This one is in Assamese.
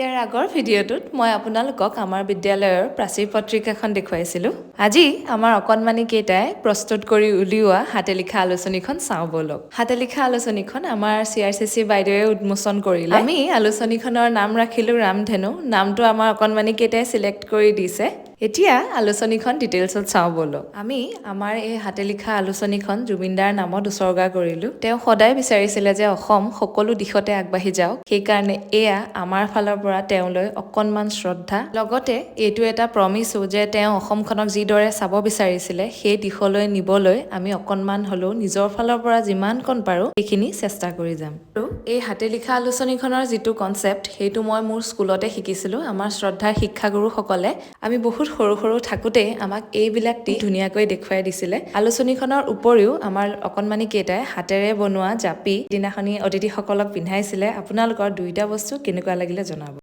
ইয়াৰ আগৰ ভিডিঅ'টোত মই আপোনালোকক আমাৰ বিদ্যালয়ৰ প্ৰাচীৰ পত্ৰিকাখন দেখুৱাইছিলোঁ। আজি আমাৰ অকণমানি কেইটাই প্ৰস্তুত কৰি উলিওৱা হাতে লিখা আলোচনীখন চাওঁ ব'লক। হাতে লিখা আলোচনীখন আমাৰ চিআৰচিচি বাইদেৱে উন্মোচন কৰিলে। আমি আলোচনীখনৰ নাম ৰাখিলোঁ ৰামধেনু। নামটো আমাৰ অকণমানি কেইটাই চিলেক্ট কৰি দিছে। এতিয়া আলোচনীখন ডিটেইলছত চাওঁ ব'লক। আমি আমাৰ এই হাতে লিখা আলোচনীখন জুবিনদাৰ নামত উছৰ্গা কৰিলোঁ। তেওঁ সদায় বিচাৰিছিলে যে অসম সকলো দিশতে আগবাঢ়ি যাওক। সেইকাৰণে এয়া আমাৰ ফালৰ পৰা তেওঁলৈ অকণমান শ্ৰদ্ধা, লগতে এইটো এটা প্ৰমিছো যে তেওঁ অসমখনক যিদৰে চাব বিচাৰিছিলে, সেই দিশলৈ নিবলৈ আমি অকণমান হ'লেও নিজৰ ফালৰ পৰা যিমানকণ পাৰোঁ, সেইখিনি চেষ্টা কৰি যাম। আৰু এই হাতে লিখা আলোচনীখনৰ যিটো কনচেপ্ট, সেইটো মই মোৰ স্কুলতে শিকিছিলোঁ। আমাৰ শ্ৰদ্ধাৰ শিক্ষাগুৰুসকলে আমি বহুত সৰু সৰু থাকোঁতেই আমাক এইবিলাক দি ধুনীয়াকৈ দেখুৱাই দিছিলে। আলোচনীখনৰ উপৰিও আমাৰ অকণমানি কেইটাই হাতেৰে বনোৱা জাপি দিনাখনি অতিথিসকলক পিন্ধাইছিলে। আপোনালোকৰ দুয়োটা বস্তু কেনেকুৱা লাগিলে জনাব।